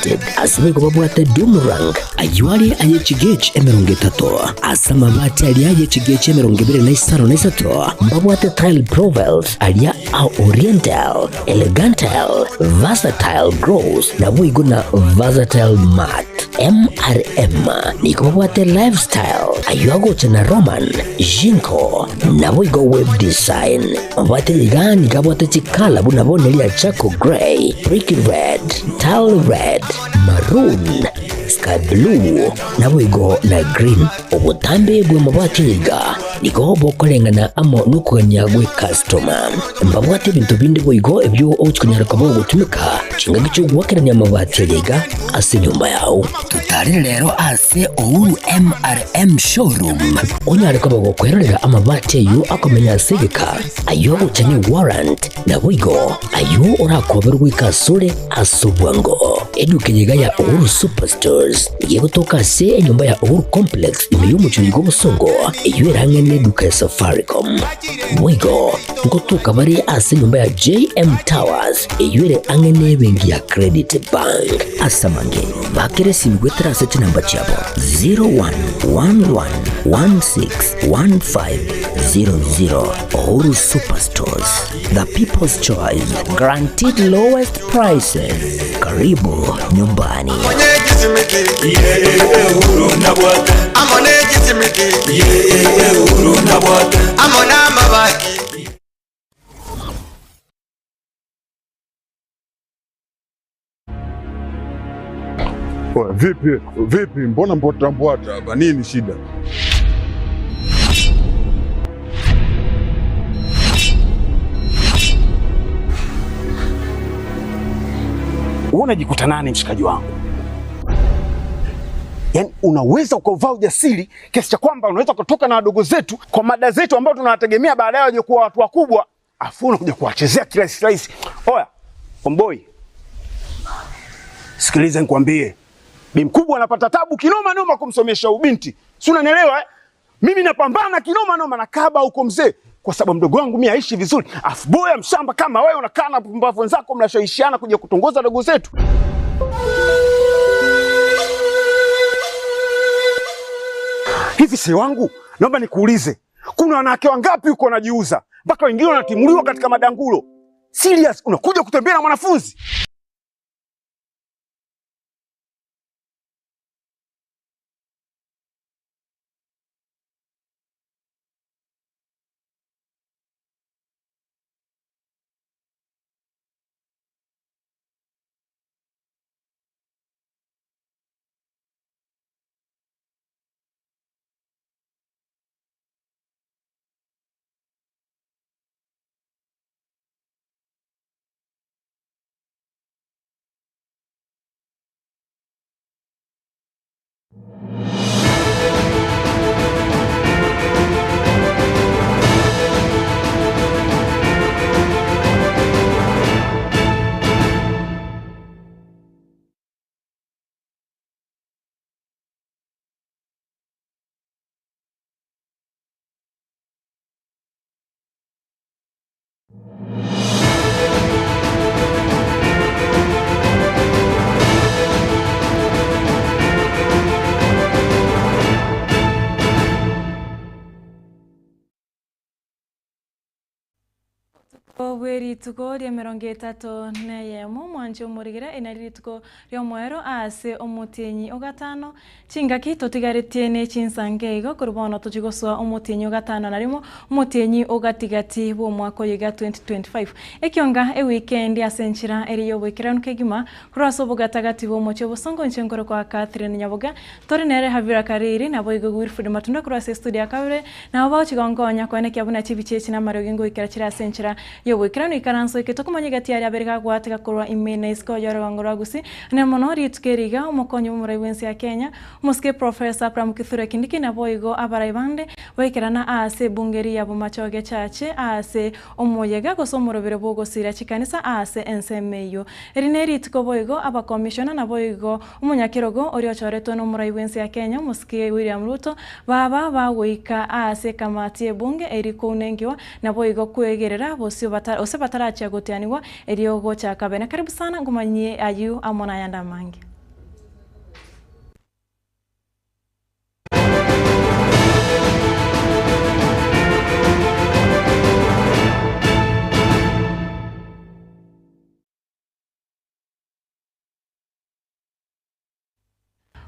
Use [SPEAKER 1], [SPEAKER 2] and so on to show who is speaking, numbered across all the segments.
[SPEAKER 1] Corrugated ase boigo babwate Dumrang ayio are aye chigauge 30, ase amabati aria aye chigauge 25 na isato mbabwate tile profiles aria a Oriental, Elegantal, Versatile Gross naboigo na Versatile Matte. MRM nigo babwate Lifestyle ayio agocha na Roman, Jinko naboigo Web Design. Mabwate iga nigo abwate chikala buna bono eria charcoal grey, brick red, tile red, maroon, sky blue naboigo na green. Obotambe bw'amabati iga nigo bokoreng'ana amo nokogania gw'ekastoma. Mbabwate ebinto binde boigo ebio ogochia konyara koba ogotumeka chingaki chi'ogoakerania amabati aya iga ase enyomba yao. Totarere rero ase Uhuru MRM Showroom onyare koba gokwerorera amabati ayio akomenya ase egeka, ayio agocha ne warrant, naboigo ayio orakoberwe goika asore ase obwango. Eduka eye iga ya Uhuru Superstores nigo egotoka ase enyomba ya Uhuru Complex ime y'omochie oiga obosongo, eyio ere ang'e neduka ya Safaricom. Boigo ngotoka bare ase enyomba ya JM Towers eyio ere ang'e nebenki ya Credit Bank. Ase amange, bakera esimi goetera ase chinamba chiabo 0111161500. Uhuru Superstores, the people's choice, guaranteed lowest prices. Karibu nyumbani.
[SPEAKER 2] Oya, vipi vipi, mbona mbwata mbwata hapa? Nini shida?
[SPEAKER 3] Wewe unajikuta nani mshikaji wangu? Yaani unaweza ukauvaa ujasiri kiasi cha kwamba unaweza ukatoka na wadogo zetu kwa mada zetu ambao tunawategemea baadaye waje kuwa watu wakubwa, afu unakuja kuwachezea kirahisi rahisi. Oya, omboi, sikiliza nikwambie, bi mkubwa anapata tabu kinoma noma kumsomesha ubinti, si unanielewa eh? Mimi napambana kinoma noma na kaba huko mzee, kwa sababu mdogo wangu mimi aishi vizuri, afu boya mshamba kama wewe unakaa na pumbavu wenzako mnashawishiana kuja kutongoza dogo zetu. Hivi si wangu, naomba nikuulize, kuna wanawake wangapi huko wanajiuza mpaka wengine wanatimuliwa katika madangulo? Serious, unakuja kutembea na mwanafunzi?
[SPEAKER 4] Obotuko bwe rituko ri'emerongo etato neyemo, mwanche omorigera, eri nario rituko ri'omoero ase omotienyi o gatano, chingaki totigaretie ne chinsange igo, korwa bono tochie gosoa omotienyi o gatano na rimo, omotienyi o gati-gati bw'omwaka oyo iga 2025. Ekionga ewikendi ase enchera ere y'oboikeranu kegima, korwa ase obogatagati bw'omochie obosongo inche nkorokwa Catherine Nyaboga, Tore nere Havira Kariri, naboigo Wilfred Matunda korwa ase estudio ya kabere, nabo bagochia gonkonya koenekia buna chibicha echi namariogi ngoikera chire ase enchera y'oboikeranu ikaranso eke tokomanya egati aria abere gagwateka korwa ime na isiko y'orogongo rwa Gusii, ane mono rituko eri iga omokonyi bw'omorai bw'ense ya Kenya, omosike Professor Abraham Kithure Kindiki naboigo abarai bande baikerana aase ebunge eri ya Bomachoge Church aase omoyega gose omorobero bw'ogosiira chikanisa aase ensemo eyio. Eri nerituko boigo abakomishona naboigo Omonyakerogo oria ochoretwe nomorai bw'ense ya Kenya, Omosike William Ruto, baba bagoika aase ekamati y'ebunge eri kounenkiwa, naboigo kwegerera bosio gose batarachia gotianigwa erio gochaka bene. Karibu sana nkomanyie ayio amo nayande amange.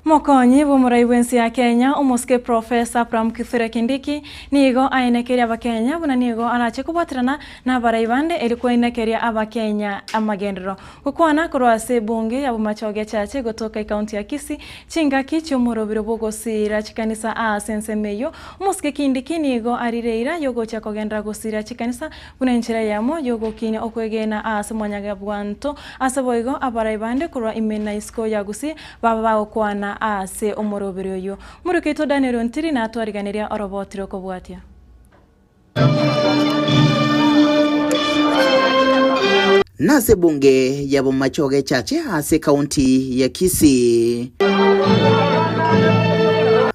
[SPEAKER 4] Mokonyi bw'omorai bw'ense ya Kenya, omosike Professor Abraham Kithure Kindiki, nigo aenekeire Abakenya buna nigo arache kobwaterana nabarai bande erio koenekeria Abakenya amagenderero. Gokwana korwa ase ebunge ya Bomachoge Church egotoka ecounty ya Kisii, chingaki chi'omorobiro bw'ogosiira chikanisa aase ensemo eyio, omosike Kindiki nigo arire eira y'ogochia kogenderera gosiira chikanisa buna enchera eyemo y'ogokinia okwegena aase Mwanyagebwanto. Ase boigo abarai bande korwa ime na isiko ya Gusii baba bagokwana aase omoroberi oyio. Morokia oito Daniel Ontiri natwariganeria oroboti rw'okobwatia.
[SPEAKER 5] Nase ebunge ya Bomachoge Chache ase ekaunti ya Kisii.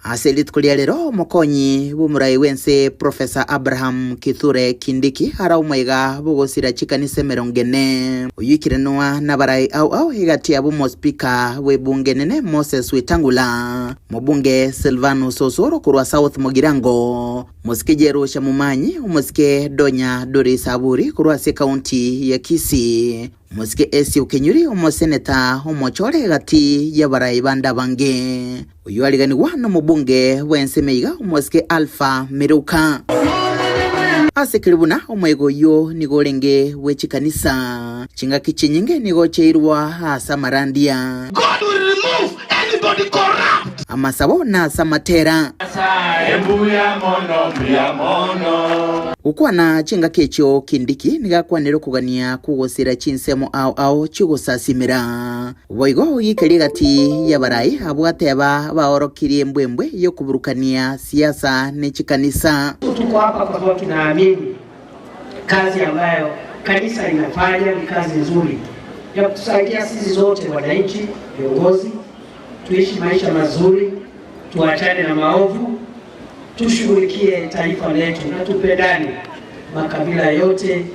[SPEAKER 5] Ase rituko ria rero omokonyi bw'omorai bw'ense Professor Abraham Kithure Kindiki ara omoiga bw'ogosira chikanisa emerongo ene. Oyio ikirenwa nabarai ao ao egati yabo omospeaker bw'ebunge enene Moses Wetangula, mobunge Silvanus Osoro korwa South Mugirango, Mosike Jerusha Momanyi, omosike Donya Doris Aburi korwa ase ekaunti ya Kisii, omosike Esio Kenyuri, omoseneta omochore egati y'abarai bande abange. Oyio ariganigwa nomobunge bw'ensemo iga omosike Alpha Miruka. Ase keri buna omoyega oyio nigo orenge bwe chikanisa, chingaki chinyinge nigo chiairwa ase amarandia.
[SPEAKER 6] God will remove anybody corrupt.
[SPEAKER 5] Amasabo na ase amatera. Gokwana chingaki echio Kindiki nigo akwanire okogania kw'ogosira chinsemo ao ao chi'ogosasimera. Boigo gikeria egati y'abarai abwo ateba baorokirie embwembwe y'okoburukania siasa ne chikanisa.
[SPEAKER 7] Tuko hapa kwa sababu tunaamini kazi ambayo kanisa inafanya ni kazi nzuri ya kutusaidia sisi zote wananchi, viongozi, tuishi maisha mazuri, tuachane na maovu, tushughulikie taifa letu na tupendane, makabila yote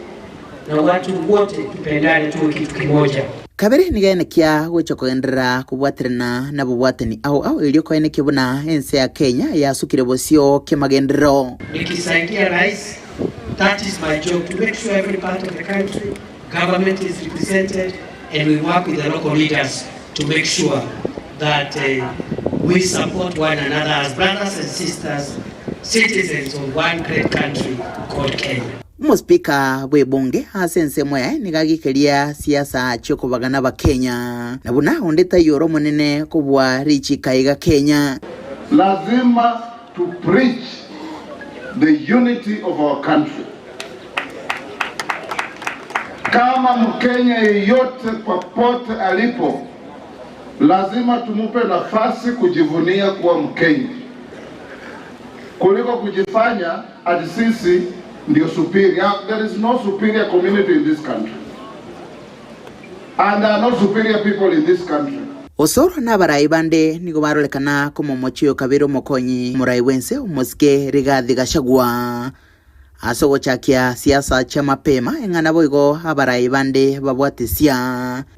[SPEAKER 7] na watu wote tupendane, tuwe kitu kimoja.
[SPEAKER 5] Kabere nigo enekia gocha kogenderera kobwaterana nabobwatani ao ao erio koenekia buna ense ya Kenya yasukire bosio kemagenderero.
[SPEAKER 7] Nikisaidia rais, that is my job to make sure every part of the country government is represented and we work with the local leaders to make sure that we support one another as brothers and sisters, citizens of one great country called Kenya.
[SPEAKER 5] Omospeaker bw'ebunge ase ensemo yaye nigo agikeria siasa chi'okobagana Abakenya, na buna onde taiyo ore omonene kobua richiko aiga Kenya.
[SPEAKER 2] Lazima to preach the unity of our country. Kama Mkenya yeyote popote alipo, lazima tumupe nafasi kujivunia kuwa Mkenya kuliko kujifanya ati sisi ndio superior. There is no superior community in this country. And there are no superior people in this country.
[SPEAKER 5] Osoro na abarai bande nigo barorekana komomochia oyo kabere omokonyi omorai bw'ense omosike Rigathi Gachagua ase ogochakia siasa chia mapema eng'ana boigo abarai bande babwatesia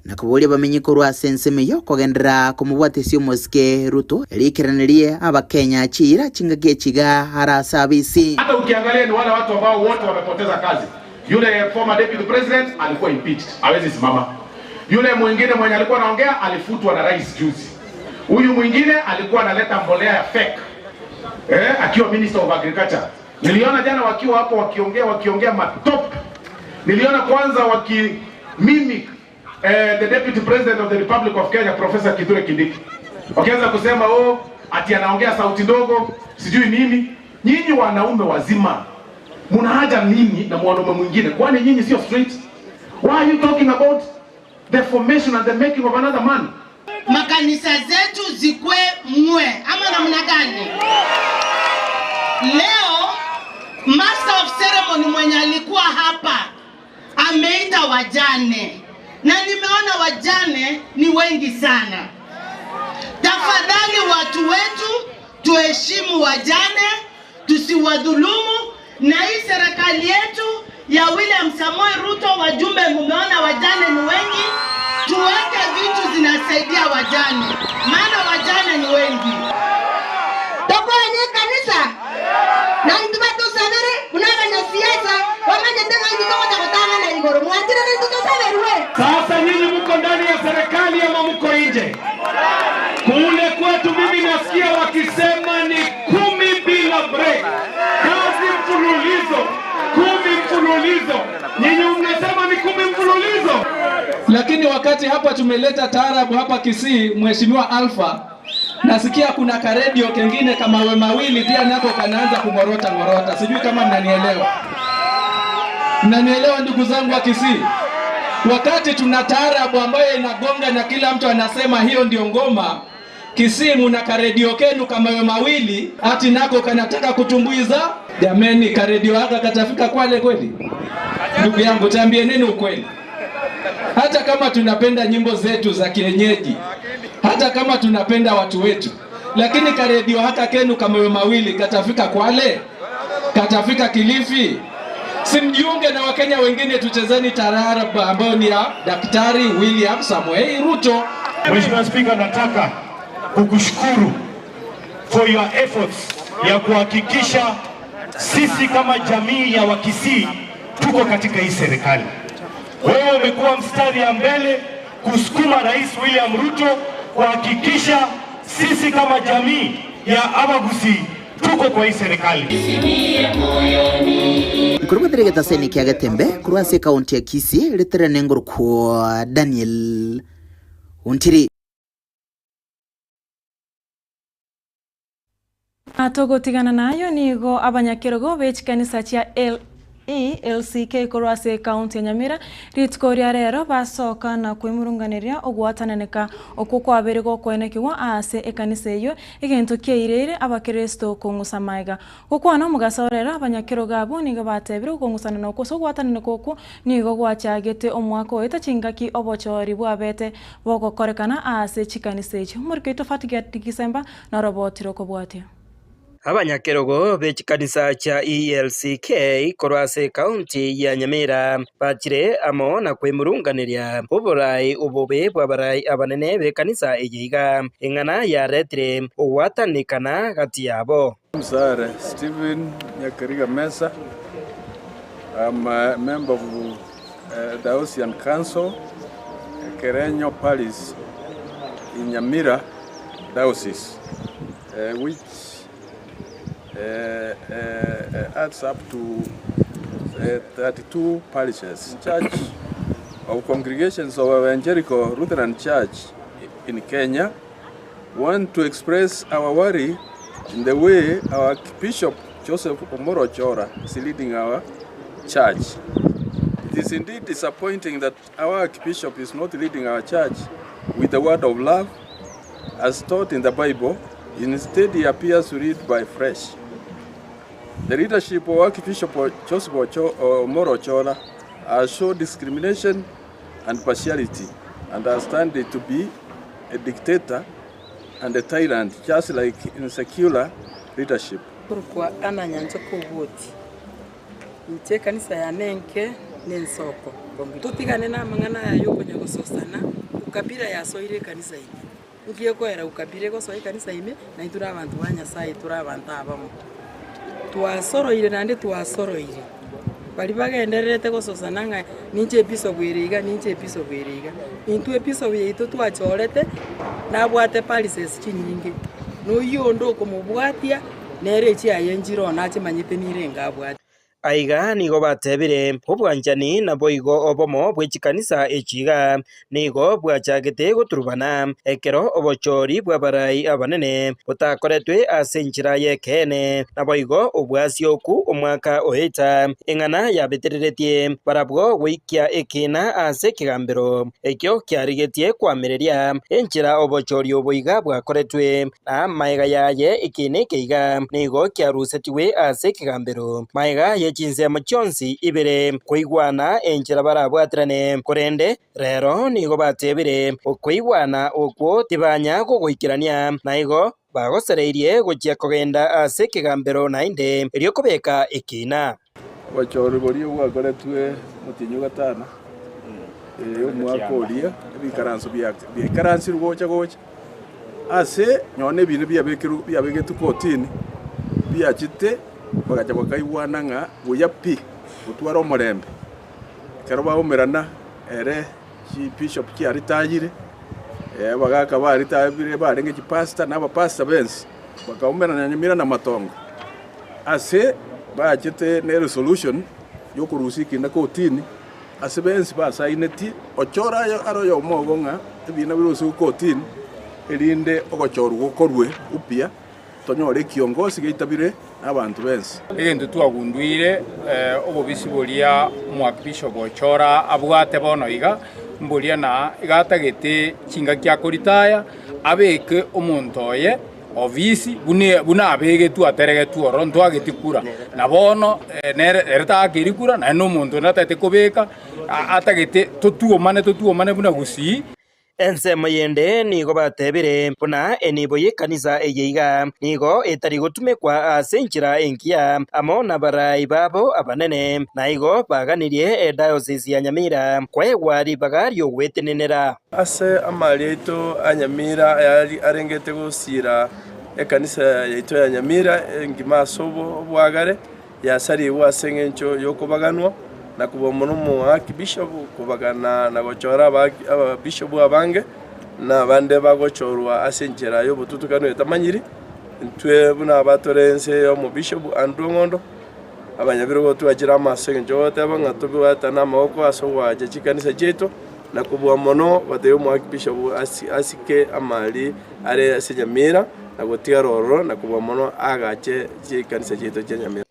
[SPEAKER 5] na koboria abamenyi korwa ase ensemo eyio kogenderera komobwatesia omosike Ruto eriikeranerie abakenya chiira chingaki echi iga are ase abisi.
[SPEAKER 8] Hata ukiangalia ni wale watu ambao wote wamepoteza kazi. Yule former deputy president alikuwa impeached, hawezi simama. Yule mwingine mwenye alikuwa anaongea alifutwa na rais juzi. Huyu mwingine alikuwa analeta mbolea ya fake akiwa minister of agriculture. Niliona jana wakiwa hapo wakiongea wakiongea matop. Niliona kwanza waki mimic the deputy president of the Republic of Kenya Professor Kithure Kindiki. Wakianza kusema oh, ati anaongea sauti ndogo, sijui nini. Nyinyi wanaume wazima muna haja nini na mwanaume mwingine? Kwani nyinyi sio straight? Why are you talking about the formation and the making of another man?
[SPEAKER 9] Makanisa zetu zikwe mwe ama namna gani? Leo master of ceremony mwenye alikuwa hapa ameita wajane, na nimeona wajane ni wengi sana. Tafadhali watu wetu, tuheshimu wajane, tusiwadhulumu. Na hii serikali yetu ya William Samoei Ruto, wajumbe, mumeona wajane ni wengi, tuweke vitu zinasaidia wajane, maana wajane ni wengi.
[SPEAKER 10] Tokonye kanisa na ntuba tusabere kunabanya siasa wamanye tena ngiko kutanga na igoro mwatire ndio tusaberwe.
[SPEAKER 6] Sasa nyinyi mko ndani ya serikali ama mko nje? Kule kwetu mfululizo. Nyinyi mnasema ni 10 mfululizo.
[SPEAKER 11] Lakini wakati hapa tumeleta taarabu hapa Kisii, Mheshimiwa Alpha, nasikia kuna karedio kengine kama mawili pia nako kanaanza kung'orota ng'orota. Sijui kama mnanielewa. Mnanielewa ndugu zangu wa Kisii? Wakati tuna taarabu ambayo inagonga na kila mtu anasema hiyo ndio ngoma, Kisii muna karedio kenu kama mawili ati nako kanataka kutumbuiza. Jameni, karedio haka katafika Kwale kweli? Ndugu yangu, taambie nini ukweli? Hata kama tunapenda nyimbo zetu za kienyeji, hata kama tunapenda watu wetu, lakini karedio haka kenu kama mawili katafika Kwale? Katafika Kilifi? Simjiunge na Wakenya wengine, tuchezeni taarab ambayo ni ya Daktari William Samoei Ruto.
[SPEAKER 12] Mheshimiwa Spika, nataka kukushukuru for your efforts ya kuhakikisha sisi kama jamii ya Wakisii tuko katika hii serikali. Wewe umekuwa mstari ya mbele kusukuma Rais William Ruto kuhakikisha sisi kama jamii ya Abagusii tuko kwa hii serikali.
[SPEAKER 5] Nkorwa getaseni kia Getembe korwa ase ekaunti ya Kisii riterene ngorokwa Daniel Ontiri.
[SPEAKER 4] Togotigana nayo nigo abanyakerogo bechikanisa chia ELCK korwa ase ekaunti ya Nyamira rituko ria rero basoka na kwimurunganeria ogwatananeka okwo kwabere gokwenekigwa ase ekanisa eywo egento kiaireire abakristo kong'usa maiga. Gokwana omogaso rero abanyakerogo abwo nigo batebire okong'usana na okwo ase ogwatananeka okwo nigo gwachagete omwaka oete chingaki obochori bwabete bogokorekana ase chikanisa echio. Omoriko oito Fatigat Gisemba norobotire okobwatia.
[SPEAKER 13] Abanyakerogo b'echikanisa chia ELCK korwa ase ekaunti ya Nyamira bachire amo na kwemurunganeria oborai obobe bwa abarai abanene b'ekanisa eye iga eng'ana yaretire ogwatanikana gati yabo.
[SPEAKER 14] Msare Stephen Nyakariga Mesa. I'm a member of Diocesan Council, Kerenyo Parish in Nyamira Diocese, which adds up to 32 parishes. Church of Congregations of Evangelical Lutheran Church in Kenya want to express our worry in the way our Bishop Joseph Omoro Chora is leading our church. It is indeed disappointing that our Archbishop is not leading our church with the word of love as taught in the Bible. Instead, he appears to lead by flesh. The leadership of Archbishop Joseph Omoro Ochola has shown discrimination and partiality and has turned to be a dictator and a tyrant, just like in secular leadership.
[SPEAKER 15] Kurukwa ananyancho koboti inche ekanisa yane enke na ensoko totigane na amang'ana aya ya okonya gososana ukabila yasoire ekanisa ime nki ekoera ukabila egosoa ekanisa ime na intwe tore abanto ba Nyasaye tore abanto abamo twasoroire naende twasoroire baria bagendererete gososana ng'a ninche ebisobu ere iga ninche ebisobu ere iga intwe ebisobu yaito twachorete nabwate parishes chinyinge na oyio onde okomobwatia nere echiaye nchire oo nachimanyete nire enga abwate.
[SPEAKER 13] Aiga nigo batebire, Obwanchani naboigo obomo bwe chikanisa echi iga nigo bwachagete goturubana, ekero obochori bw'abarai abanene botakoretwe ase enchera y'ekeene, naboigo obwasioku omwaka oeta, eng'ana yabetereretie barabwo goikia ekiina ase ekegambero ekio kiarigetie koamereria enchera obochori obo iga bwakoretwe, na amaega yaye ekiina eke iga nigo kiarusetigwe ase ekegambero maega ye chinsemo chionsi ibere koigwana enchera barabwaterane. Korende rero nigo batebire okoigwana okwo tibanya kogoikerania, na igo bagosereirie gochia kogenda ase ekegambero naende erio kobeka ekiina.
[SPEAKER 14] Obochori boria bwakoretwe omotienyi o gatano, ee, omwaka oria, ebikaranso biaikaransirwe gocha gocha ase nonya na ebinto biabekirwe biabegetwe kotini, biachete bagacha bakaigwana ng'a buya pi gotwara omorembe. Ekero baumerana ere chibishop chiaritayire, abagaka baritayire barenge chipastor na abapastor bensi, bakaumerana nyamira na matongo ase bachete ne resolution. yokorusia ekiina kotini ase bensi basainetie, ochore aye are oyomo obo ng'a ebiina birusigwe kotini, erinde ogochorwa gokorwe upya, tonyore ekiongosi geitabire nabanto bensi.
[SPEAKER 16] Egento twagunduire obobisi boria Omwakbishop Ochora abwate bono iga, mboria na iga atagete chingaki akoritaya, abeke omonto oye ofisi buna buna abegetwe ateregetwe ororo ntwageti kura. Na bono nere ere taakeri kura naende na omonto onde atagete kobeka, atagete totuomane totuomane buna gusii.
[SPEAKER 13] Ensemo yende nigo batebire buna enibo y'ekanisa eye iga nigo etari gotumekwa ase enchera engiya amo nabarai babo abanene, na igo baganirie edayosisi ya Nyamira koegwa ribaga ri'ogwetenenera.
[SPEAKER 17] Ase amari aito a Nyamira ayari arengete gosiira ekanisa yaito ya Nyamira engima ase obwagare, yasarigwe ase engencho y'okobaganwa na kobua mono omoakibishopu kobagana na gochora ababishopu abange, na abande bagochorwa ase enchera y'obotutukanu etamanyiri. Intwe buna abatore ense y'omobishopu Andrew Ong'ondo, abanyabirogo twachire amo ase engencho y'ogoteba ng'a tobwatane amaboko ase ogoacha chikanisa chiaito, na kobua mono gotebia omoakibishopu asike amari are ase Nyamira na gotigara ororo, na kobua mono aagache chikanisa chiaito chia Nyamira.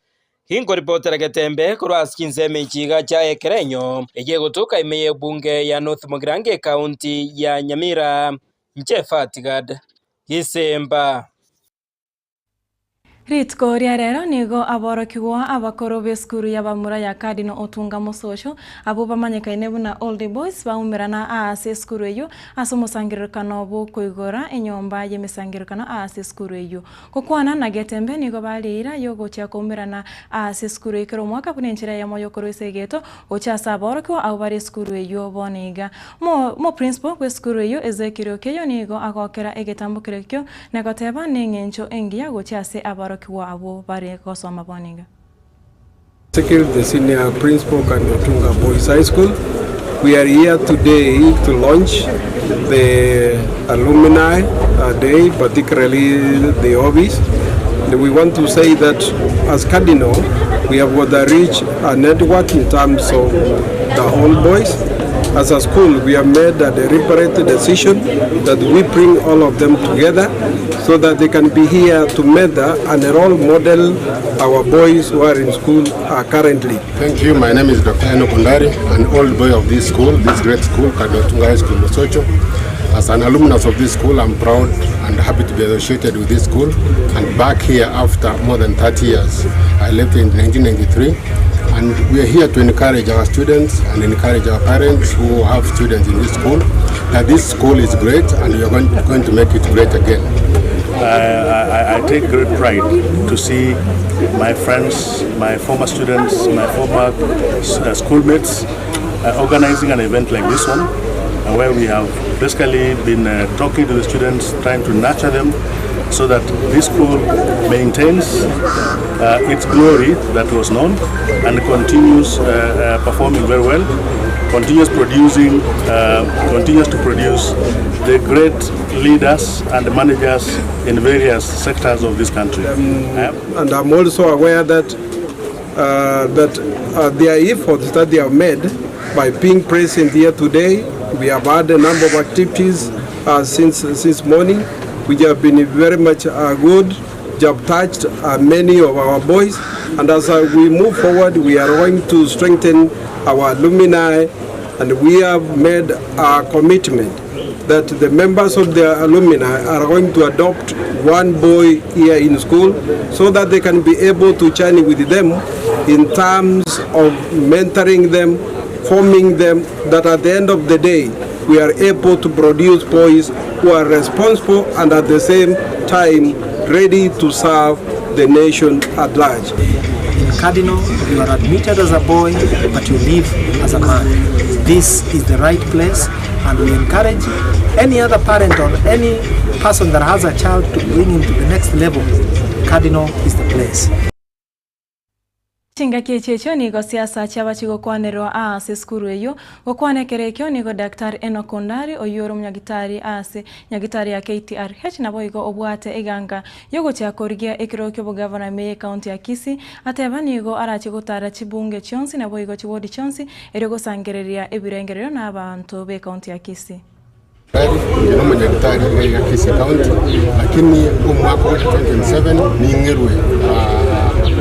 [SPEAKER 13] Inkoripotera Getembe korwa ase chinsemo echi iga chia Ekerenyo, eyio egotoka ime y'ebunge ya North Mugirango ekaunti ya Nyamira. Inche Fatgad Gisemba.
[SPEAKER 4] Rituko ria rero nigo aborokigwa abakoro b'esukuru y'abamura ya Cardinal Otunga Mosocho, abwo bamanyekaine buna Old Boys baumerana aase esukuru eyio ase omosangererekano bw'okoigora enyomba y'emesangererekano aase esukuru eyio. Gokwana na Getembe nigo bare eira y'ogochia koumerana aase esukuru eyio kera omwaka buna enchera eyemo y'okorwa ase egeto gochia ase aborokigwa abwo bare esukuru eyio bono iga. Omo principal bw'esukuru eyio Ezekiel Okeyo nigo agokera egetambokero ekio na goteba neng'encho engiya gochia ase aborokigwa abwo bare gosoma bono iga.
[SPEAKER 18] Ezekiel, the senior principal Cardinal Otunga Boys High School. We are here today to launch the alumni day, particularly the hobbies. And we want to say that as Cardinal, we have got a rich network in terms of the old boys. As a school, we have made a deliberate decision that we bring all of them together so that they can be here to mentor and role model our boys who are in school currently.
[SPEAKER 19] Thank you. My name is Dr. Enoch Ondari, an old boy of this school, this great school, Cardinal Otunga High School, Mosocho. As an alumnus of this school, I'm proud and happy to be associated with this school and back here after more than 30 years. I left in 1993 and we are here to encourage our students and encourage our parents who have students in this school that this school is great and we are going, going to make it great again.
[SPEAKER 20] I, I, I take great pride to see my friends, my former students, my former schoolmates organizing an event like this one, where we have basically been talking to the students, trying to nurture them so that this school maintains its glory that was known and continues performing very well, continues producing, continues to produce the great leaders and managers in various sectors of this country.
[SPEAKER 18] And I'm also aware that that their efforts that they have made by being present here today, we have had a number of activities since since morning, which have been very much good, have touched many of our boys. And as we move forward, we are going to strengthen our alumni, and we have made a commitment that the members of the alumni are going to adopt one boy here in school so that they can be able to journey with them in terms of mentoring them, forming them, that at the end of the day, we are able to produce boys who are responsible and at the same time ready to serve the nation at large.
[SPEAKER 21] In Cardinal, you are admitted as a boy, but you live as a man. This is the right place, and we encourage any other parent or any person that has a child to bring him to the next level. Cardinal is the place.
[SPEAKER 4] Chingaki echi echio nigo siasa chiaba chigokwanerwa aase esukuru eyio. Gokwana ekero ekio nigo Daktari Enock Ondari oyio ore omonyagitari aase nyagitari ya KTRH naboigo obwate eganga yogochia korigia ekerogo kiobogavana ime ye county ya Kisii ateba nigo arache gotara chibunge chionsi naboigo chiwodi chionsi erio gosangereria ebirengererio na abanto be county ya Kisii.
[SPEAKER 19] Inche nomonyagitari iga iga Kisii County, lakini omwaka o 2027 ning'erwe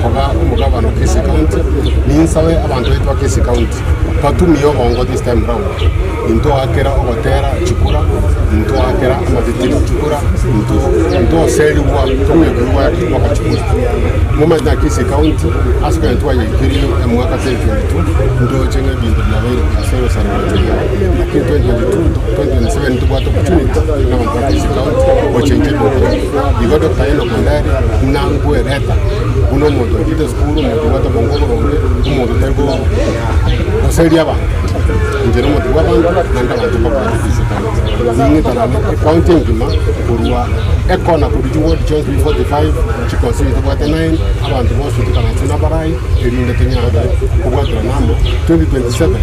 [SPEAKER 19] koba omogabana o Kisii County, ninsabe abanto baito ba Kisii County batumie obongo this time round, intoakera ogotera chikura, intoakera amabitiri chikura, ntoserigwa tong'ekerwa goaka chikura. Momanyete ng'a Kisii County ase ekero twayeikerie omwaka 2022 ndoche ng'a ebinto biabeire biaseresire Lakini 2022 to 2027 ntobwate opportunity buna abanto ba Kisii County gochenja ebinto ebi. Igo Doctor Enock Ondari buna nkwereta buna omonto ochiete esukuru, omonto obwate obongo oboronge, omonto otari goseria abanto. Inche nomonto bwa abanto naende abanto mbabwate Kisii County. Ning'itanane ecounty engima korwa ekona korwa chiward chionsi 45, chiconstituency tobwate 9, abanto bonsi toikaranse nabarai erinde tonyare kobwaterana amo 2027.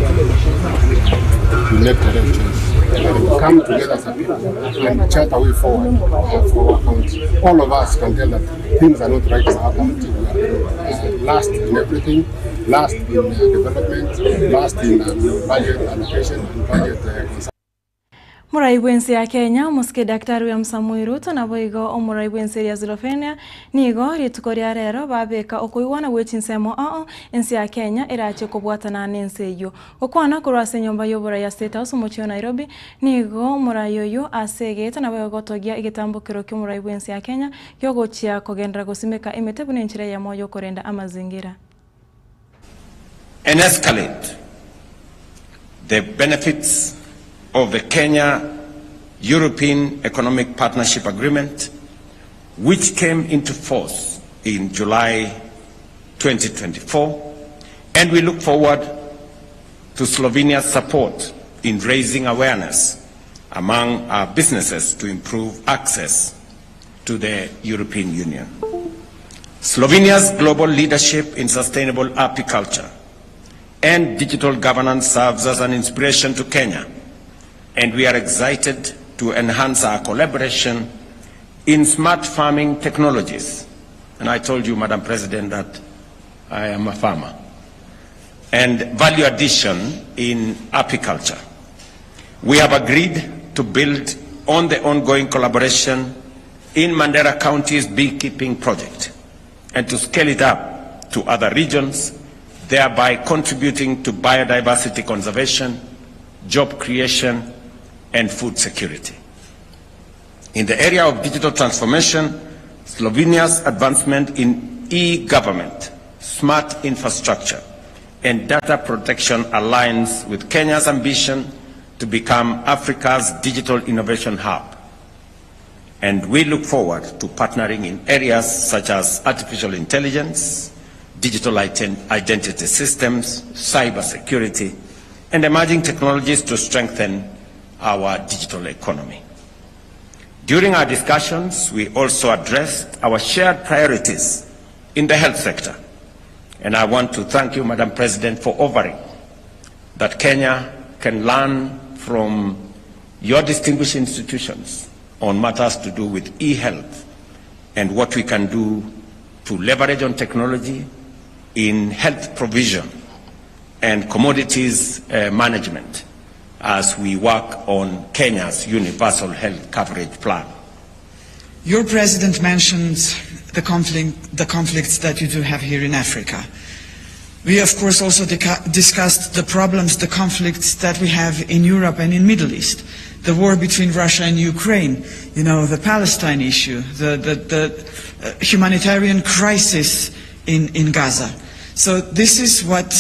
[SPEAKER 19] We make the right choice and come together as a people and chart a way forward for our county. All of us can tell that things are not right in our county. We are last in everything, last in development, last in budget allocation and budget consumption.
[SPEAKER 4] Morai bw'ense ya Kenya, omosike Daktari William Samoei Ruto naboigo omorai bw'ense eria Slovenia nigo rituko ria rero babeka okoigwana gwe chinsemo ao ense ya Kenya erache kobwatana nense eyio. Gokwana korwa ase enyomba y'oborai ya State House omochie o Nairobi nigo omorai oyio ase egeita naboigo gotogia egetambokero ki'omorai bw'ense ya Kenya giogochia kogenderera gosimeka emete buna enchera eyemo y'okorenda amazingira.
[SPEAKER 1] And escalate the benefits of the Kenya European Economic Partnership Agreement, which came into force in July 2024, and we look forward to Slovenia's support in raising awareness among our businesses to improve access to the European Union. Slovenia's global leadership in sustainable apiculture and digital governance serves as an inspiration to Kenya, and we are excited to enhance our collaboration in smart farming technologies. And I told you, Madam President, that I am a farmer. And value addition in apiculture. We have agreed to build on the ongoing collaboration in Mandera County's beekeeping project and to scale it up to other regions, thereby contributing to biodiversity conservation, job creation, and food security. In the area of digital transformation, Slovenia's advancement in e-government, smart infrastructure, and data protection aligns with Kenya's ambition to become Africa's digital innovation hub. And we look forward to partnering in areas such as artificial intelligence, digital identity systems, cybersecurity, and emerging technologies to strengthen our digital economy. During our discussions, we also addressed our shared priorities in the health sector. And I want to thank you, Madam President, for offering that Kenya can learn from your distinguished institutions on matters to do with e-health and what we can do to leverage on technology in health provision and commodities management as we work on Kenya's universal health coverage plan.
[SPEAKER 22] Your president mentioned the, conflict, the conflicts that you do have here in Africa. We, of course, also discussed the problems, the conflicts that we have in Europe and in Middle East, the war between Russia and Ukraine, you know, the Palestine issue, the, the, the humanitarian crisis in, in Gaza. So this is what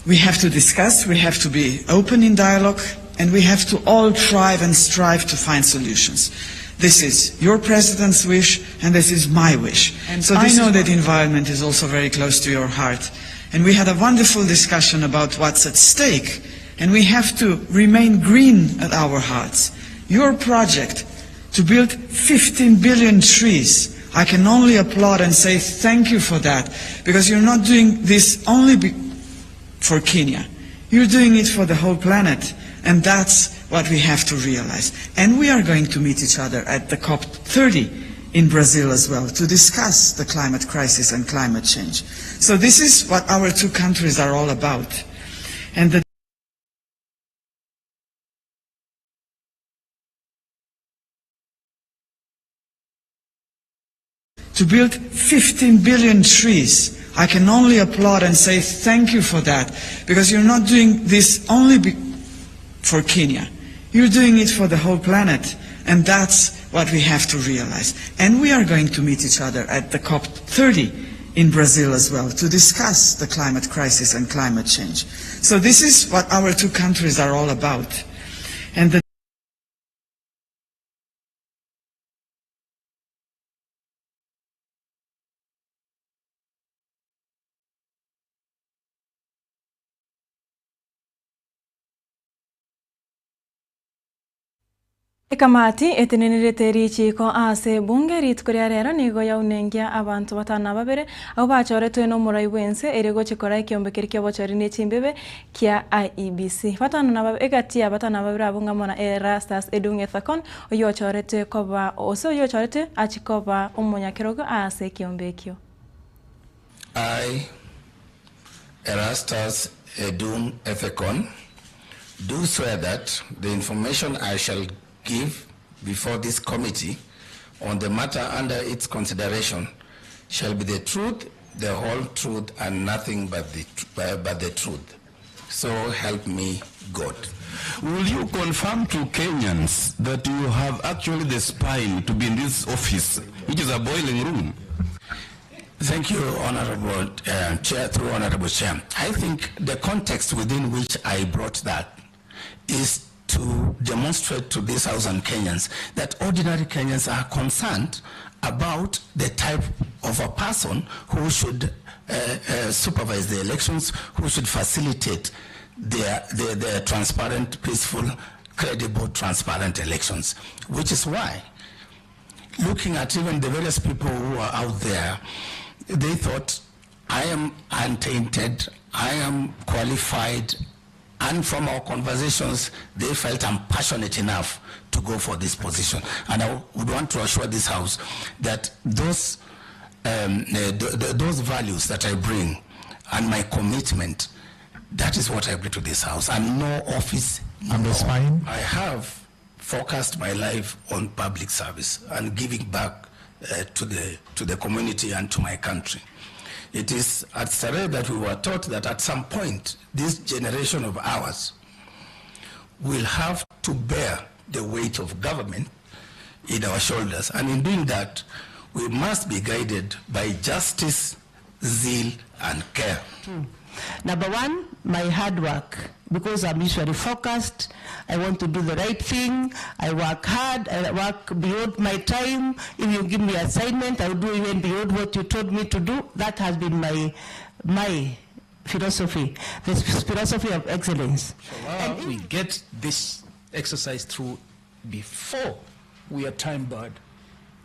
[SPEAKER 22] we have to discuss, we have to be open in dialogue, and we have to all thrive and strive to find solutions. This is your president's wish, and this is my wish. And so I know that environment is also very close to your heart. And we had a wonderful discussion about what's at stake, and we have to remain green at our hearts. Your project to build 15 billion trees I can only applaud and say thank you for that, because you're not doing this only be- for Kenya. You're doing it for the whole planet. And that's what we have to realize. And we are going to meet each other at the COP30 in Brazil as well to discuss the climate crisis and climate change. So this is what our two countries are all about. And the to build 15 billion trees. I can only applaud and say thank you for that, because you're not doing this only be- for Kenya. You're doing it for the whole planet, and that's what we have to realize. And we are going to meet each other at the COP30 in Brazil as well to discuss the climate crisis and climate change. So this is what our two countries are all about. And the
[SPEAKER 4] Ekamati etenenerete richiiko ase ebunge rituko ria rero nigo yaunengia abanto batano na babere abwo bachoretwe nomorai bwense erio gochia kora ekiombe keria kiobochori ne chimbebe kia IEBC. Batano na babe egati ya batano na babere abwo ng'amo na Erastus Edung Ethekon oyio ochoretwe koba ose oyio ochoretwe achie koba omonyakerogo ase ekiombe ekio.
[SPEAKER 3] I, Erastus Edung Ethekon, do swear that the information I shall give before this committee on the matter under its consideration shall be the truth, the whole truth, and nothing but the, but the truth. So help me God.
[SPEAKER 7] Will you confirm to Kenyans that you have actually the spine to be in this office, which is a boiling room?
[SPEAKER 3] Thank you, Honorable Chair, through Honorable Chair. I think the context within which I brought that is to demonstrate to this House and Kenyans that ordinary Kenyans are concerned about the type of a person who should supervise the elections, who should facilitate their transparent, peaceful, credible, transparent elections, which is why, looking at even the various people who are out there, they thought, I am untainted, I am qualified, and from our conversations, they felt I'm passionate enough to go for this position. And I would want to assure this House that those values that I bring and my commitment, that is what I bring to this House. And no office.
[SPEAKER 23] And the spine?
[SPEAKER 3] I have focused my life on public service and giving back to the community and to my country. It is at Starehe that we were taught that at some point, this generation of ours will have to bear the weight of government in our shoulders. And in doing that, we must be guided by justice, zeal, and care.
[SPEAKER 24] Number one, my hard work, because I'm usually focused. I want to do the right thing. I work hard. I work beyond my time. If you give me assignment, I will do even beyond what you told me to do. That has been my philosophy, the philosophy of excellence.
[SPEAKER 25] So we get this exercise through before we are time barred,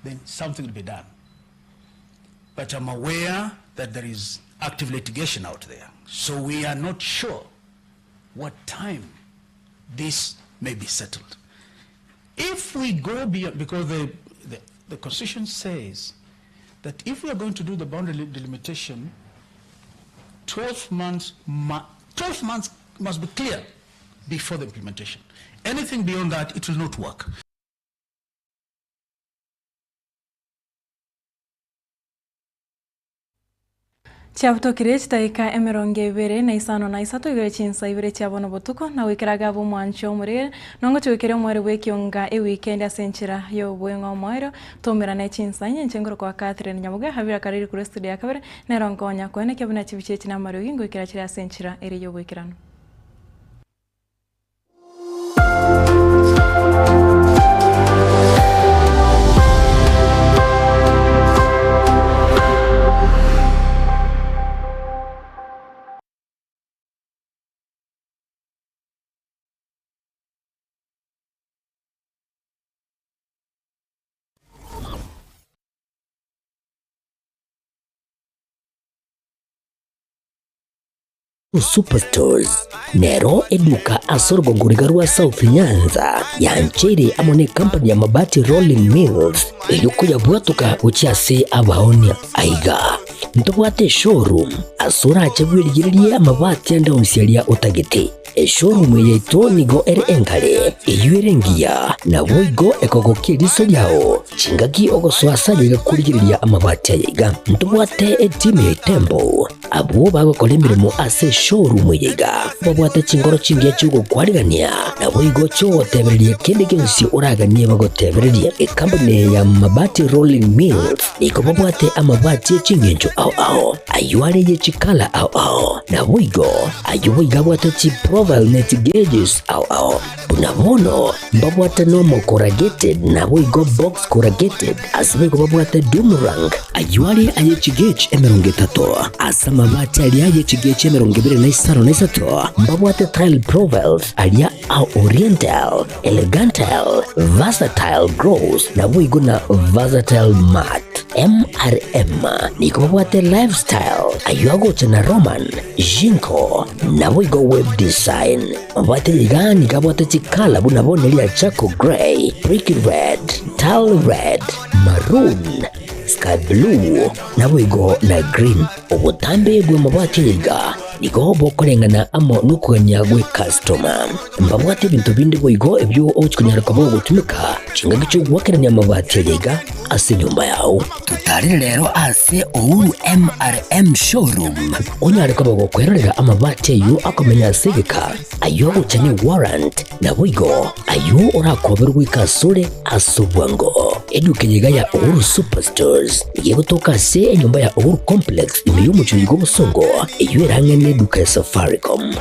[SPEAKER 25] then something will be done. But I'm aware that there is active litigation out there. So we are not sure what time this may be settled. If we go beyond, because the Constitution says that if we are going to do the boundary delimitation, 12 months, 12 months must be clear before the implementation. Anything beyond that, it will not work.
[SPEAKER 4] Chiabutokire chidakika 23 igoro chinsa 2 chia bono botuko na gwikeraga abo omwancho omorere nongo chiwikere omwere bwa ekionga ewikendi ase enchera ya obweng'e omoero tomerane chinsa inye inche nkoro kwa Catherine Nyabuga habira kariri korwa estudio ya kabere nero nkonya koenekia buna chibicha echi na amariogi ngoikera chire ase enchera ere ya obwekeranu.
[SPEAKER 2] Superstores nero eduka ase orogongo riga rwa South Nyanza yancheire amo ne company ya Mabati Rolling Mills eyio koyabwatoka gochia ase abaonia. Aiga ntobwate eshowroom ase orache bwerigererie amabati ande onsi aria otagete. Eshowroom eye yaito nigo ere engare, eyio ere engiya, naboigo ekogokia eriso riao chingaki ogosoa ase aye iga korigereria amabati aya iga. Ntobwate etimu ya Itembo Abwo bagokora emeremo ase eshowroom eye iga babwate chinkoro chingiya chi'ogokwarigania, naboigo chi'ogotebereria kende gionsi oraganie bagotebererie. Ekampuni eye ya Mabati Rolling Mills nigo babwate amabati e chingencho ao ao, ayio are ye chikala ao ao, naboigo ayio boigo abwate chiprofile ne chigeges ao ao. Buna bono mbabwate nomo corrugated naboigo box corrugated, ase boigo babwate doomerang, ayio are aye chigauge 30, ase amabati aria aye chigauge 23 na mbabwate tile profiles aria a oriental, elegantal, versatile gloss naboigo na versatile matte. MRM nigo babwate lifestyle, ayio agocha na Roman, Jinko, naboigo web design. Mabwate iga nigo abwate chikala buna bono eria charcoal grey, brick red, tile red, maroon, sky blue, naboigo na green. Obotambe bw'amabati aya iga nigo bokoreng'ana amo nokogania gw'ecustoma. Mbabwate ebinto binde boigo ebio ogochi konyara koba ogotumeka chingaki chi'ogoakerania amabati aya iga ase enyomba yao. Totarire rero ase Uhuru MRM Showroom onyare koba gokwerorera amabati ayio akomenya ase egeka, ayio agocha ne warrant, naboigo ayio orakoberwe goika asore ase obwango. Eduka eye iga ya Uhuru Superstores nigo egotoka ase enyomba ya Uhuru Complex ime y'omochie oyo bw'obosongo, eyio ere ang'e neduka ya Safaricom.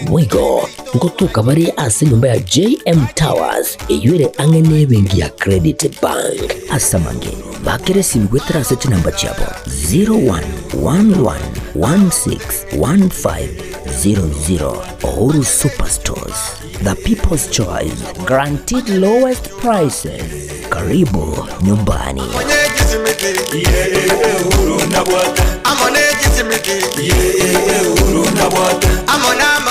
[SPEAKER 2] Boigo ngotoka bare ase enyomba ya JM Towers eyio ere ang'e nebenki ya Credit Bank. Ase amange, bakera esimi goetera ase chinamba chiabo 0111161500. Uhuru Superstores, the people's choice, guaranteed lowest prices. Karibu nyumbani.